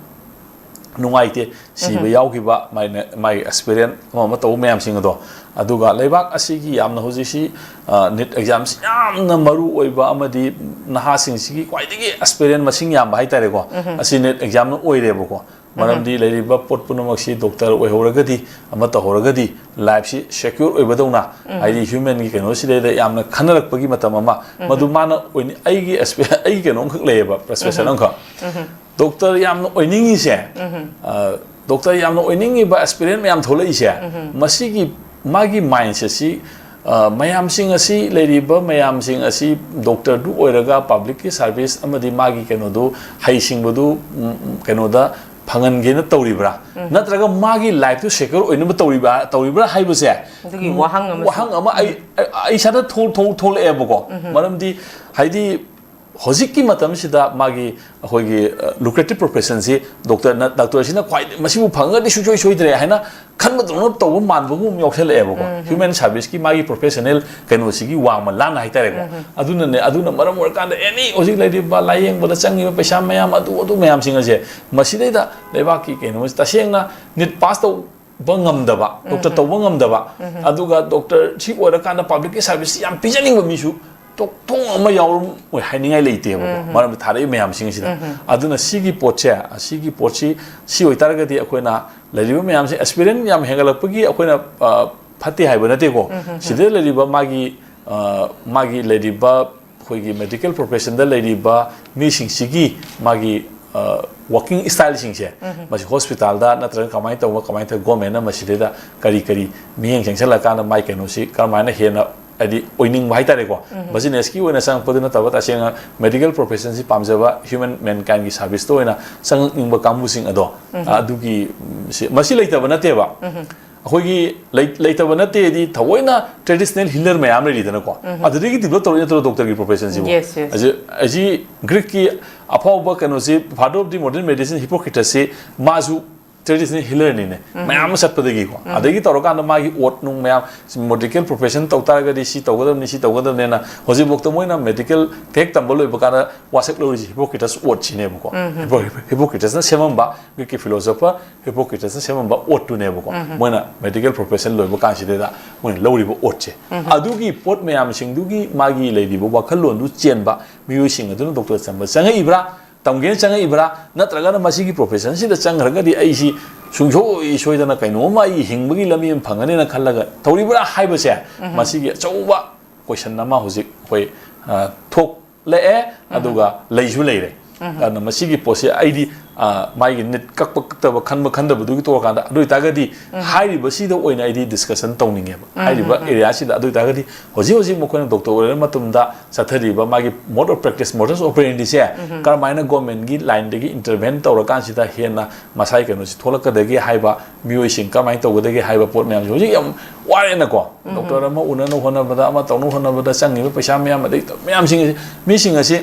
ꯅꯨꯡꯉꯥꯏꯇꯦ, ꯁꯤꯕ ꯌꯥꯎꯈꯤꯕ, ꯃꯥꯏ, ꯃꯥꯏ ꯑꯦꯛꯁꯄꯤꯔꯤꯌꯦꯟ ꯑꯃ ꯑꯃ ꯇꯧꯕ ꯃꯌꯥꯝꯁꯤꯡ ꯑꯗꯣ꯫ ꯑꯗꯨꯒ ꯂꯩꯕꯥꯛ ꯑꯁꯤꯒꯤ ꯌꯥꯝꯅ ꯍꯧꯖꯤꯛꯁꯤ, ꯑ, ꯅꯤꯠ ꯑꯦꯛꯖꯥꯝꯁꯤ ꯌꯥꯝꯅ ꯃꯔꯨ ꯑꯣꯏꯕ ꯑꯃꯗꯤ ꯅꯍꯥꯁꯤꯡꯁꯤꯒꯤ ꯈ꯭ꯋꯥꯏꯗꯒꯤ ꯑꯦꯛꯁꯄꯤꯔꯤꯌꯦꯟ ꯃꯁꯤꯡ ꯌꯥꯝꯕ ꯍꯥꯏꯇꯥꯔꯦꯀꯣ, ꯑꯁꯤ ꯅꯤꯠ ꯑꯦꯛꯖꯥꯝꯅ ꯑꯣꯏꯔꯦꯕꯀꯣ꯫ ꯃꯔꯝꯗꯤ ꯂꯩꯔꯤꯕ ꯄꯣꯠ ꯄꯨꯝꯅꯃꯛꯁꯤ ꯗꯣꯛꯇꯔ ꯑꯣꯏꯍꯧꯔꯒꯗꯤ, ꯑꯃ ꯇꯧꯍꯧꯔꯒꯗꯤ ꯂꯥꯏꯐꯁꯤ ꯁꯦꯀ꯭ꯌꯣꯔ ꯑꯣꯏꯕꯗꯧꯅ, ꯍꯥꯏꯗꯤ ꯍ꯭ꯌꯨꯃꯦꯟꯒꯤ ꯀꯩꯅꯣꯁꯤꯗꯩꯗ ꯌꯥꯝꯅ ꯈꯟꯅꯔꯛꯄꯒꯤ ꯃꯇꯝ ꯑꯃ, ꯃꯗꯨ ꯃꯥꯅ ꯑꯣꯏꯅꯤ-, ꯑꯩꯒꯤ ꯑꯦꯛꯁꯄꯦ-, ꯑꯩꯒꯤ ꯀꯩꯅꯣꯝꯈꯛ ꯂꯩꯌꯦꯕ, ꯄ꯭ꯔꯁꯄꯦꯛꯁꯟ ꯑꯃꯈꯛ꯫ ꯗꯣꯛꯇꯔ ꯌꯥꯝꯅ ꯑꯣꯏꯅꯤꯡꯉꯤꯁꯦ, ꯑ, ꯗꯣꯛꯇꯔ ꯌꯥꯝꯅ ꯑꯣꯏꯅꯤꯡꯉꯤꯕ ꯑꯦꯁꯄꯤꯔꯦꯟ ꯃꯌꯥꯝ ꯊꯣꯛꯂꯛꯏꯁꯦ, ꯃꯁꯤꯒꯤ ꯃꯥꯒꯤ ꯃꯥꯏꯟꯁꯦꯠꯁꯤ ꯑ, ꯃꯌꯥꯝꯁꯤꯡ ꯑꯁꯤ, ꯂꯩꯔꯤꯕ ꯃꯌꯥꯝꯁꯤꯡ ꯑꯁꯤ ꯗꯣꯛꯇꯔꯗꯨ ꯑꯣꯏꯔꯒ ꯄꯕ꯭ꯂꯤꯛꯀꯤ ꯁꯥꯔꯚꯤꯁ ꯑꯃꯗꯤ ꯃꯥꯒꯤ ꯀꯩꯅꯣꯗꯨ, ꯍꯩꯁꯤꯡꯕꯗꯨ, ꯎꯝ, ꯎꯝ, ꯀꯩꯅꯣꯗ ꯐꯪꯍꯟꯒꯦꯅ ꯇꯧꯔꯤꯕ꯭ꯔꯥ? ꯎꯝ꯫ ꯅꯠꯇ꯭ꯔꯒ ꯃꯥꯒꯤ ꯂꯥꯏꯐꯇꯨ ꯁꯦꯀ꯭ꯌꯣꯔ ꯑꯣꯏꯅꯕ ꯇꯧꯔꯤꯕ꯭ꯔꯥ, ꯇꯧꯔꯤꯕ꯭ꯔꯥ ꯍꯥꯏꯕꯁꯦ, ꯑꯗꯨꯒꯤ ꯋꯥꯍꯪ ꯑꯃꯁꯨ꯫ ꯋꯥꯍꯪ ꯑꯃ ꯑꯩ, ꯑꯩ, ꯑꯩ ꯏꯁꯥꯗ ꯊꯣꯛ-, ꯊꯣꯛ-, ꯊꯣꯛꯂꯛꯑꯦꯕꯀꯣ꯫ ꯎꯝ꯫ ꯃꯔꯝꯗꯤ ꯍꯥꯏꯗꯤ ꯍꯧꯖꯤꯛꯀꯤ ꯃꯇꯝꯁꯤꯗ ꯃꯥꯒꯤ ꯑꯩꯈꯣꯏꯒꯤ, ꯑ, lucrative professionꯁꯤ ꯗꯣꯛꯇꯔꯅ, ꯗꯥꯛꯇꯔꯁꯤꯅ ꯈ꯭ꯋꯥꯏ, ꯃꯁꯤꯕꯨ ꯐꯪꯉꯒꯗꯤ ꯁꯨꯡꯁꯣꯏ ꯁꯣꯏꯗ꯭ꯔꯦ ꯍꯥꯏꯅ ꯈꯟꯕꯗꯧꯅ ꯇꯧꯕ ꯃꯥꯟꯕꯒꯨꯝ ꯌꯥꯎꯁꯜꯂꯛꯑꯦꯕꯀꯣ꯫ ꯎꯝ꯫ Human serviceꯀꯤ ꯃꯥꯒꯤ professional ꯀꯩꯅꯣꯁꯤꯒꯤ ꯋꯥꯡꯃ ꯂꯥꯟꯅ ꯍꯥꯏꯇꯥꯔꯦꯀꯣ꯫ ꯎꯝ꯫ ꯑꯗꯨꯅꯅꯦ, ꯑꯗꯨꯅ ꯃꯔꯝ ꯑꯣꯏꯔꯀꯥꯟꯗ ꯑꯦꯅꯤ ꯍꯧꯖꯤꯛ ꯂꯩꯔꯤꯕ ꯂꯥꯏꯌꯦꯡꯕꯗ ꯆꯪꯉꯤꯕ ꯄꯩꯁꯥ ꯃꯌꯥꯝ ꯑꯗꯨ, ꯑꯗꯨ ꯃꯌꯥꯝꯁꯤꯡ ꯑꯁꯦ ꯃꯁꯤꯗꯩꯗ ꯂꯩꯕꯥꯛꯀꯤ ꯀꯩꯅꯣꯁꯤ ꯇꯁꯦꯡꯅ ꯅꯤꯠ ꯄꯥꯁ ꯇꯧꯕ ꯉꯝꯗꯕ, ꯗꯣꯛꯇꯔ ꯎꯝ꯫ ꯇꯧꯕ ꯉꯝꯗꯕ, ꯎꯝ꯫ ꯑꯗꯨꯒ ꯗꯣꯛꯇꯔ ꯁꯤ ꯑꯣꯏꯔꯀꯥꯟꯗ ꯄꯕ꯭ꯂꯤꯛꯀꯤ ꯁꯥꯔꯚꯤꯁꯁꯤ ꯌꯥꯝ ꯄꯤꯖꯅꯤꯡꯕ ꯃꯤꯁꯨ ꯇꯣꯛ-, ꯊꯣꯡ ꯑꯃ ꯌꯥꯎꯔꯝꯃꯣꯏ ꯍꯥꯏꯅꯤꯡꯉꯥꯏ ꯂꯩꯇꯦꯕꯀꯣ꯫ ꯎꯝ꯫ ꯃꯔꯝꯗꯤ ꯊꯥꯔꯛꯏ ꯃꯌꯥꯝꯁꯤꯡ ꯑꯁꯤꯗ꯫ ꯎꯝ꯫ ꯑꯗꯨꯅ ꯁꯤꯒꯤ ꯄꯣꯠꯁꯦ, ꯑꯁꯤꯒꯤ ꯄꯣꯠꯁꯤ, ꯁꯤ ꯑꯣꯏꯇꯥꯔꯒꯗꯤ ꯑꯩꯈꯣꯏꯅ ꯂꯩꯔꯤꯕ ꯃꯌꯥꯝꯁꯦ, ꯑꯦꯛꯁꯄꯤꯔꯤꯌꯦꯟꯁ ꯌꯥꯝ ꯍꯦꯟꯒꯠꯂꯛꯄꯒꯤ ꯑꯩꯈꯣꯏꯅ, ꯑ, ꯐꯠꯇꯦ ꯍꯥꯏꯕ ꯅꯠꯇꯦꯀꯣ꯫ ꯎꯝ꯫ ꯁꯤꯗ ꯂꯩꯔꯤꯕ ꯃꯥꯒꯤ, ꯑ, ꯃꯥꯒꯤ ꯂꯩꯔꯤꯕ ꯑꯩꯈꯣꯏꯒꯤ ꯃꯦꯗꯤꯀꯦꯜ ꯄ꯭ꯔꯣꯐꯦꯁꯟꯗ ꯂꯩꯔꯤꯕ ꯃꯤꯁꯤꯡꯁꯤꯒꯤ ꯃꯥꯒꯤ, ꯑ, ꯋꯥꯔꯀꯤꯡ ꯏꯁꯇꯥꯏꯜꯁꯤꯡꯁꯦ, ꯎꯝ꯫ ꯃꯁꯤ ꯍꯣꯁꯄꯤꯇꯥꯜꯗ ꯅꯠꯇ꯭ꯔꯒ ꯀꯃꯥꯏꯅ ꯇꯧꯕ, ꯀꯃꯥꯏꯅ ꯇꯧꯕ, ꯒꯣꯔꯃꯦꯟꯅ ꯃꯁꯤꯗꯩꯗ ꯀꯔꯤ ꯀꯔꯤ ꯃꯤꯠꯌꯦꯡ ꯆꯪꯁꯤꯜꯂꯀꯥꯟꯗ ꯃꯥꯏ ꯀꯩꯅꯣꯁꯤ ꯀꯔꯝꯍꯥꯏꯅ ꯍꯦꯟꯅ, ꯍꯥꯏꯗꯤ, ꯑꯣꯏꯅꯤꯡꯕ ꯍꯥꯏꯇꯥꯔꯦꯀꯣ꯫ ꯎꯝ꯫ ꯕꯤꯖꯤꯅꯦꯁꯀꯤ ꯑꯣꯏꯅ ꯆꯪꯉꯛꯄꯗꯨ ꯅꯠꯇꯕ, ꯇꯁꯦꯡꯅ ꯃꯦꯗꯤꯀꯦꯜ ꯄ꯭ꯔꯣꯐꯦꯁꯟꯁꯤ ꯄꯥꯝꯖꯕ, ꯍ꯭ꯌꯨꯃꯦꯟ ꯃꯦꯟꯀꯥꯏꯟꯒꯤ ꯁꯥꯔꯚꯤꯁꯇ ꯑꯣꯏꯅ ꯆꯪꯉꯛꯅꯤꯡꯕ ꯀꯥꯡꯕꯨꯁꯤꯡ ꯑꯗꯣ, ꯎꯝ꯫ ꯑꯗꯨꯒꯤ, ꯁꯤ, ꯃꯁꯤ ꯂꯩꯇꯕ ꯅꯠꯇꯦꯕ꯫ ꯎꯝ꯫ ꯑꯩꯈꯣꯏꯒꯤ ꯂꯩ-, ꯂꯩꯇꯕ ꯅꯠꯇꯦꯗꯤ ꯊꯑꯣꯏꯅ ꯇ꯭ꯔꯦꯗꯤꯁꯅꯦꯜ ꯍꯤꯂꯔ ꯃꯌꯥꯝ ꯂꯩꯔꯤꯗꯅꯀꯣ꯫ ꯎꯝ꯫ ꯑꯗꯨꯗꯒꯤ ꯗꯤꯕꯂꯞ ꯇꯧꯔꯛꯏ ꯅꯠꯇ꯭ꯔꯣ ꯗꯣꯛꯇꯔꯒꯤ ꯄ꯭ꯔꯣꯐꯦꯁꯟꯁꯤꯕꯨ? Yes, yes. ꯑꯁꯤ, ꯑꯁꯤ ꯒ꯭ꯔꯤꯛꯀꯤ ꯑꯐꯥꯎꯕ ꯀꯩꯅꯣꯁꯤ, father of the modern medicine Hippocrates ꯁꯤ, ꯃꯥꯁꯨ ꯇ꯭ꯔꯦꯗꯤꯁꯅꯦꯜ ꯍꯤꯂꯔꯅꯤꯅꯦ꯫ ꯎꯝ꯫ ꯃꯌꯥꯝ ꯑꯃ ꯆꯠꯄꯗꯒꯤꯀꯣ꯫ ꯎꯝ꯫ ꯑꯗꯒꯤ ꯇꯧꯔꯀꯥꯟꯗ ꯃꯥꯒꯤ ꯑꯣꯠ ꯅꯨꯡ ꯃꯌꯥꯝ, ꯃꯦꯗꯤꯀꯦꯜ ꯄ꯭ꯔꯣꯐꯦꯁꯟ ꯇꯧ ꯇꯥꯔꯒꯗꯤ ꯁꯤ ꯇꯧꯒꯗꯕꯅꯤ, ꯁꯤ ꯇꯧꯒꯗꯕꯅꯦꯅ ꯍꯧꯖꯤꯛꯐꯥꯎꯗ ꯃꯣꯏꯅ ꯃꯦꯗꯤꯀꯦꯜ ꯍꯦꯛ ꯇꯝꯕ ꯂꯣꯏꯕ ꯀꯥꯟꯗ ꯋꯥꯁꯛ ꯂꯧꯔꯤꯁꯤ ꯍꯤꯄꯣꯀ꯭ꯔꯤꯇꯁ ꯑꯣꯠꯁꯤꯅꯦꯕꯀꯣ꯫ ꯎꯝ, ꯎꯝ꯫ ꯍꯤꯄꯣ-, ꯍꯤꯄꯣꯀ꯭ꯔꯤꯇꯁꯅ ꯁꯦꯝꯃꯝꯕ, ꯒ꯭ꯔꯤꯛꯀꯤ ꯐꯤꯂꯣꯁꯣꯐꯔ ꯍꯤꯄꯣꯀ꯭ꯔꯤꯇꯁꯅ ꯁꯦꯝꯃꯝꯕ ꯑꯣꯠꯇꯨꯅꯦꯕꯀꯣ꯫ ꯎꯝ, ꯎꯝ꯫ ꯃꯣꯏꯅ ꯃꯦꯗꯤꯀꯦꯜ ꯄ꯭ꯔꯣꯐꯦꯁꯟ ꯂꯣꯏꯕ ꯀꯥꯟꯁꯤꯗꯩꯗ ꯃꯣꯏꯅ ꯂꯧꯔꯤꯕ ꯑꯣꯠꯁꯦ꯫ ꯎꯝ, ꯎꯝ꯫ ꯑꯗꯨꯒꯤ ꯄꯣꯠ ꯃꯌꯥꯝꯁꯤꯡꯗꯨꯒꯤ ꯃꯥꯒꯤ ꯂꯩꯔꯤꯕ ꯋꯥꯈꯜꯂꯣꯟꯗꯨ ꯆꯦꯟꯕ ꯃꯤꯑꯣꯏꯁꯤꯡ ꯑꯗꯨꯅ ꯗꯣꯛꯇꯔ ꯇꯝꯕ ꯆꯪꯉꯛꯏꯕ꯭ꯔꯥ? ꯇꯝꯒꯦꯅ ꯆꯪꯉꯛꯏꯕ꯭ꯔꯥ? ꯅꯠꯇ꯭ꯔꯒꯅ ꯃꯁꯤꯒꯤ ꯄ꯭ꯔꯣꯐꯦꯁꯟꯁꯤꯗ ꯆꯪꯈ꯭ꯔꯒꯗꯤ ꯑꯩꯁꯤ ꯁꯨꯡꯁꯣꯏ ꯁꯣꯏꯗꯅ ꯀꯩꯅꯣꯝꯃ ꯑꯩ ꯍꯤꯡꯕꯒꯤ ꯂꯝꯕꯤ ꯑꯃ ꯐꯪꯒꯅꯦꯅ ꯈꯜꯂꯒ ꯇꯧꯔꯤꯕ꯭ꯔꯥ ꯍꯥꯏꯕꯁꯦ, ꯎꯝ꯫ ꯃꯁꯤꯒꯤ ꯑꯆꯧꯕ ꯀꯣꯏꯁꯟ ꯑꯃ ꯍꯧꯖꯤꯛ ꯑꯩꯈꯣꯏ, ꯑ, ꯊꯣꯛꯂꯛꯑꯦ, ꯎꯝ꯫ ꯑꯗꯨꯒ ꯂꯩꯁꯨ ꯂꯩꯔꯦ꯫ ꯑꯗꯨꯅ ꯃꯁꯤꯒꯤ ꯄꯣꯠꯁꯦ ꯑꯩꯗꯤ, ꯑ, ꯃꯥꯒꯤ ꯅꯤꯠ ꯀꯛꯄ ꯀꯛꯇꯕ, ꯈꯟꯕ ꯈꯟꯗꯕꯗꯨꯒꯤ ꯇꯣꯛꯑꯀꯥꯟꯗ, ꯑꯗꯨ ꯑꯣꯏꯇꯥꯔꯒꯗꯤ ꯍꯥꯏꯔꯤꯕꯁꯤꯗ ꯑꯣꯏꯅ ꯑꯩꯗꯤ ꯗꯤꯁꯀꯁꯟ ꯇꯧꯅꯤꯡꯉꯦꯕ, ꯍꯥꯏꯔꯤꯕ ꯑꯦꯔꯤꯌꯥꯁꯤꯗ꯫ ꯑꯗꯨ ꯑꯣꯏꯇꯥꯔꯒꯗꯤ ꯍꯧꯖꯤꯛ ꯍꯧꯖꯤꯛ ꯃꯈꯣꯏꯅ ꯗꯣꯛꯇꯔ ꯑꯣꯏꯔꯕ ꯃꯇꯝꯗ ꯆꯠꯊꯔꯤꯕ ꯃꯥꯒꯤ ꯃꯣꯗ ꯑꯣꯐ ꯄ꯭ꯔꯦꯛꯇꯤꯁ, ꯃꯣꯗꯁ ꯑꯣꯄꯔꯦꯟꯗꯤꯁꯦ ꯀꯔꯝꯍꯥꯏꯅ ꯒꯣꯔꯃꯦꯟꯒꯤ ꯂꯥꯏꯟꯗꯒꯤ ꯏꯟꯇꯔꯚꯦꯟ ꯇꯧꯔꯀꯥꯟꯁꯤꯗ ꯍꯦꯟꯅ ꯃꯁꯥꯒꯤ ꯀꯩꯅꯣꯁꯤ ꯊꯣꯛꯂꯛꯀꯗꯒꯦ ꯍꯥꯏꯕ, ꯃꯤꯑꯣꯏꯁꯤꯡ ꯀꯔꯝꯍꯥꯏꯅ ꯇꯧꯒꯗꯒꯦ ꯍꯥꯏꯕ ꯄꯣꯠ ꯃꯌꯥꯝꯁꯦ ꯍꯧꯖꯤꯛ ꯌꯥꯝ ꯋꯥꯔꯦꯅꯀꯣ꯫ ꯗꯣꯛꯇꯔ ꯑꯃ ꯎꯅꯅꯕ ꯍꯣꯠꯅꯕꯗ, ꯑꯃ ꯇꯧꯅꯕ ꯍꯣꯠꯅꯕꯗ ꯆꯪꯉꯤꯕ ꯄꯩꯁꯥ ꯃꯌꯥꯝ, ꯑꯗꯩ ꯃꯌꯥꯝꯁꯤꯡ ꯑꯁꯤ, ꯃꯤꯁꯤꯡ ꯑꯁꯤ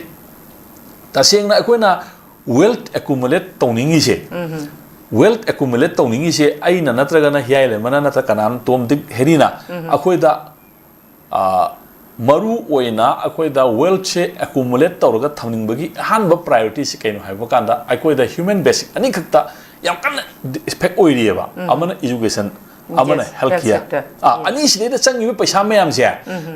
ꯇꯁꯦꯡꯅ ꯑꯩꯈꯣꯏꯅ ꯋꯦꯜꯊ ꯑꯦꯀꯨꯃꯨꯂꯦꯠ ꯇꯧꯅꯤꯡꯉꯤꯁꯦ, ꯋꯦꯜꯊ ꯑꯦꯀꯨꯃꯨꯂꯦꯠ ꯇꯧꯅꯤꯡꯉꯤꯁꯦ ꯑꯩꯅ ꯅꯠꯇ꯭ꯔꯒꯅ ꯍꯤꯌꯥꯏ ꯂꯩꯃꯅ ꯅꯠꯇ꯭ꯔ ꯀꯅꯥꯝ, ꯇꯣꯝ ꯗꯤꯛ ꯍꯦꯔꯤꯅ ꯑꯩꯈꯣꯏꯗ, ꯑ, ꯃꯔꯨ ꯑꯣꯏꯅ ꯑꯩꯈꯣꯏꯗ ꯋꯦꯜꯊꯁꯦ ꯑꯦꯀꯨꯃꯨꯂꯦꯠ ꯇꯧꯔꯒ ꯊꯝꯅꯤꯡꯕꯒꯤ ꯑꯍꯥꯟꯕ ꯄ꯭ꯔꯥꯏꯌꯣꯔꯤꯇꯤꯁꯤ ꯀꯩꯅꯣ ꯍꯥꯏꯕ ꯀꯥꯟꯗ, ꯑꯩꯈꯣꯏꯗ ꯍ꯭ꯌꯨꯃꯦꯟ ꯕꯦꯁꯤꯛ ꯑꯅꯤꯈꯛꯇ ꯌꯥꯝ ꯀꯟꯅ ꯏꯐꯦꯛ ꯑꯣꯏꯔꯤꯑꯕ꯫ ꯑꯃꯅ ꯏꯖꯨꯀꯦꯁꯟ, ꯑꯃꯅ yes, health health care. Sector. ꯑꯥ, ꯑꯅꯤꯁꯤꯗꯩꯗ ꯆꯪꯉꯤꯕ ꯄꯩꯁꯥ ꯃꯌꯥꯝꯁꯦ,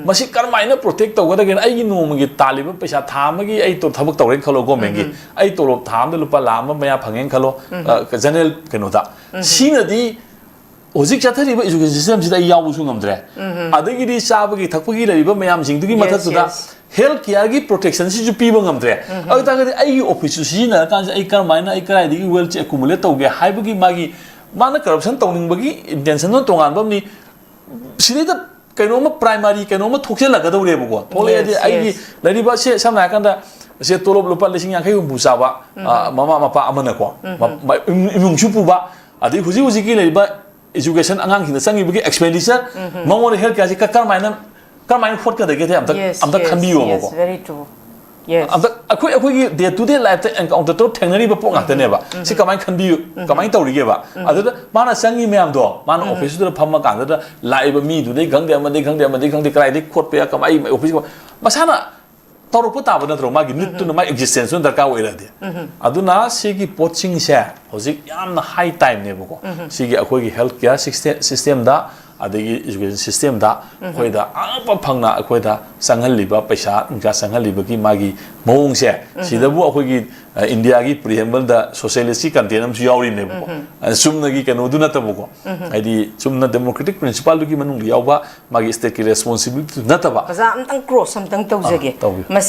ꯃꯁꯤ ꯀꯔꯝꯍꯥꯏꯅ ꯄ꯭ꯔꯣꯇꯦꯛ ꯇꯧꯒꯗꯒꯦꯅ? ꯑꯩꯒꯤ ꯅꯣꯡꯃꯒꯤ ꯇꯥꯜꯂꯤꯕ ꯄꯩꯁꯥ, ꯊꯥ ꯑꯃꯒꯤ ꯑꯩ ꯇꯣ-, ꯊꯕꯛ ꯇꯧꯔꯦꯅ ꯈꯜꯂꯣ, ꯒꯣꯔꯃꯦꯟꯒꯤ꯫ ꯑꯩ ꯇꯣꯂꯣꯞ ꯊꯥ ꯑꯃꯗ ꯂꯨꯄꯥ ꯂꯥꯈ ꯑꯃ ꯃꯌꯥ ꯐꯪꯉꯦꯅ ꯈꯜꯂꯣ, ꯑ, ꯖꯦꯅꯔꯦꯜ ꯀꯩꯅꯣꯗ꯫ ꯁꯤꯅꯗꯤ ꯍꯧꯖꯤꯛ ꯆꯠꯊꯔꯤꯕ ꯏꯖꯨꯀꯦꯁꯟ ꯁꯤꯁꯇꯦꯝꯁꯤꯗ ꯑꯩ ꯌꯥꯎꯕꯁꯨ ꯉꯝꯗ꯭ꯔꯦ꯫ ꯑꯗꯒꯤꯗꯤ ꯆꯥꯕꯒꯤ ꯊꯛꯄꯒꯤ ꯂꯩꯔꯤꯕ ꯃꯌꯥꯝꯁꯤꯡꯗꯨꯒꯤ ꯌꯦꯁ, ꯃꯊꯛꯇꯨꯗ ꯌꯦꯁ꯫ ꯍꯦꯜꯊ ꯀꯤꯌꯔꯒꯤ ꯄ꯭ꯔꯣꯇꯦꯛꯁꯟꯁꯤꯁꯨ ꯄꯤꯕ ꯉꯝꯗ꯭ꯔꯦ꯫ ꯑꯗꯨ ꯑꯣꯏꯇꯥꯔꯒꯗꯤ ꯑꯩꯒꯤ ꯑꯣꯐꯤꯁꯁꯨ ꯁꯤꯖꯤꯟꯅꯔꯀꯥꯟꯁꯤꯗ ꯑꯩ ꯀꯔꯝꯍꯥꯏꯅ, ꯑꯩ ꯀꯗꯥꯏꯗꯒꯤ ꯋꯦꯜꯊꯁꯦ ꯑꯦꯀꯨꯃꯨꯂꯦꯠ ꯇꯧꯒꯦ ꯍꯥꯏꯕꯒꯤ ꯃꯥꯒꯤ, ꯃꯥꯅ ꯀꯔꯞꯁꯟ ꯇꯧꯅꯤꯡꯕꯒꯤ ꯏꯟꯇꯦꯟꯁꯟꯗꯨꯅ ꯇꯣꯉꯥꯟꯕ ꯑꯃꯅꯤ꯫ ꯁꯤꯗꯩꯗ ꯀꯩꯅꯣꯝꯃ ꯄ꯭ꯔꯥꯏꯃꯥꯔꯤ ꯀꯩꯅꯣꯝꯃ ꯊꯣꯛꯆꯜꯂꯛꯀꯗꯧꯔꯦꯕꯀꯣ꯫ ꯊꯣꯛꯂꯛꯑꯗꯤ ꯌꯦꯁ, ꯑꯩꯒꯤ ꯌꯦꯁ꯫ ꯂꯩꯔꯤꯕ ꯁꯦ, ꯁꯝꯅ ꯍꯥꯏꯔꯀꯥꯟꯗ, ꯁꯦ ꯇꯣꯂꯣꯞ ꯂꯨꯄꯥ ꯂꯤꯁꯤꯡ ꯌꯥꯡꯈꯩ ꯍꯨꯝꯐꯨ ꯆꯥꯕ, ꯑ, ꯃꯃꯥ ꯃꯄꯥ ꯑꯃꯅꯀꯣ, ꯃ-, ꯃ-, ꯏꯃꯨꯡ-, ꯏꯃꯨꯡꯁꯨ ꯄꯨꯕ, ꯑꯗꯩ ꯍꯧꯖꯤꯛ ꯍꯧꯖꯤꯛꯀꯤ ꯂꯩꯔꯤꯕ ꯏꯖꯨꯀꯦꯁꯟ, ꯑꯉꯥꯡꯁꯤꯡꯗ ꯆꯪꯉꯤꯕꯒꯤ ꯑꯦꯛꯁꯄꯦꯟꯗꯤꯆꯔ, ꯃꯉꯣꯟꯗ ꯍꯦꯜꯊ ꯀꯤꯌꯔꯁꯤ ꯀ-, ꯀꯔꯝꯍꯥꯏꯅ, ꯀꯔꯝꯍꯥꯏꯅ ꯍꯣꯠꯀꯗꯒꯦꯗꯤ ꯑꯝꯇ, Yes, ꯑꯝꯇ yes, ꯈꯟꯕꯤꯌꯣꯕꯀꯣ꯫ Yes, very true. Yes. ꯑꯝꯇ ꯑꯩꯈꯣꯏ, ꯑꯩꯈꯣꯏꯒꯤ ꯗꯦ ꯇꯨ ꯗꯦ ꯂꯥꯏꯐꯇ ꯑꯦꯟꯀꯥꯎꯟꯇꯔ ꯇꯧꯔ ꯊꯦꯡꯅꯔꯤꯕ ꯄꯣꯠ ꯉꯥꯛꯇꯅꯦꯕ꯫ ꯁꯤ ꯀꯃꯥꯏꯅ ꯈꯟꯕꯤꯌꯨ, ꯀꯃꯥꯏꯅ ꯇꯧꯔꯤꯒꯦꯕ? ꯑꯗꯨꯗ ꯃꯥꯅ ꯆꯪꯉꯤ ꯃꯌꯥꯝꯗꯣ, ꯃꯥꯅ ꯑꯣꯐꯤꯁꯇꯨꯗ ꯐꯝꯃ ꯀꯥꯟꯗꯨꯗ ꯂꯥꯛꯏꯕ ꯃꯤꯗꯨꯗꯩ ꯈꯪꯗꯦ, ꯑꯃꯗꯩ ꯈꯪꯗꯦ, ꯑꯃꯗꯩ ꯈꯪꯗꯦ, ꯀꯗꯥꯏꯗꯩ ꯈꯣꯠꯄ ꯌꯥ, ꯀꯃꯥꯏ ꯑꯣꯐꯤꯁ, ꯃꯁꯥꯅ ꯇꯧꯔꯛꯄ ꯇꯥꯕ ꯅꯠꯇ꯭ꯔꯣ? ꯃꯥꯒꯤ ꯅꯤꯠꯇꯨꯅ, ꯃꯥꯒꯤ ꯑꯦꯛꯖꯤꯁꯇꯦꯟꯁꯇꯨꯅ ꯗꯔꯀꯥꯔ ꯑꯣꯏꯔꯗꯤ꯫ ꯑꯗꯨꯅ ꯁꯤꯒꯤ ꯄꯣꯠꯁꯤꯡꯁꯦ ꯍꯧꯖꯤꯛ ꯌꯥꯝꯅ ꯍꯥꯏ ꯇꯥꯏꯝꯅꯦꯕꯀꯣ꯫ ꯁꯤꯒꯤ ꯑꯩꯈꯣꯏꯒꯤ ꯍꯦꯜꯊ ꯀꯤꯌꯔ ꯁꯤꯁꯇꯦꯝꯗ, ꯑꯗꯒꯤ ꯏꯖꯨꯀꯦꯁꯟ ꯁꯤꯁꯇꯦꯝꯗ ꯑꯩꯈꯣꯏꯗ ꯑꯉꯛꯄ ꯐꯪꯅ ꯑꯩꯈꯣꯏꯗ ꯆꯪꯍꯜꯂꯤꯕ, ꯄꯩꯁꯥ ꯅꯨꯡꯁꯥ ꯆꯪꯍꯜꯂꯤꯕꯒꯤ ꯃꯥꯒꯤ ꯃꯑꯣꯡꯁꯦ, ꯁꯤꯗꯕꯨ ꯑꯩꯈꯣꯏꯒꯤ, ꯑ, ꯏꯟꯗꯤꯌꯥꯒꯤ ꯄ꯭ꯔꯤꯑꯦꯝꯕꯜꯗ ꯁꯣꯁꯤꯌꯦꯂꯤꯁꯀꯤ ꯀꯟꯇꯦꯟ ꯑꯃꯁꯨ ꯌꯥꯎꯔꯤꯕꯅꯦꯕꯀꯣ꯫ ꯑ, ꯆꯨꯝꯅꯒꯤ ꯀꯩꯅꯣꯗꯨ ꯅꯠꯇꯕꯀꯣ꯫ ꯍꯥꯏꯗꯤ ꯆꯨꯝꯅ ꯗꯦꯃꯣꯀ꯭ꯔꯦꯇꯤꯛ ꯄ꯭ꯔꯤꯟꯁꯤꯄꯥꯜꯗꯨꯒꯤ ꯃꯅꯨꯡꯗ ꯌꯥꯎꯕ ꯃꯥꯒꯤ ꯁ꯭ꯇꯦꯠꯀꯤ ꯔꯦꯁꯄꯣꯟꯁꯤꯕꯤꯂꯤꯇꯤꯗꯨ ꯅꯠꯇꯕ꯫ ꯑꯣꯖꯥ, ꯑꯝꯇꯪ ꯀ꯭ꯔꯣꯁ ꯑꯝꯇꯪ ꯇꯧꯖꯒꯦ꯫ ꯑꯥ, ꯇꯧꯕꯤꯌꯨ꯫ ꯃꯁꯤ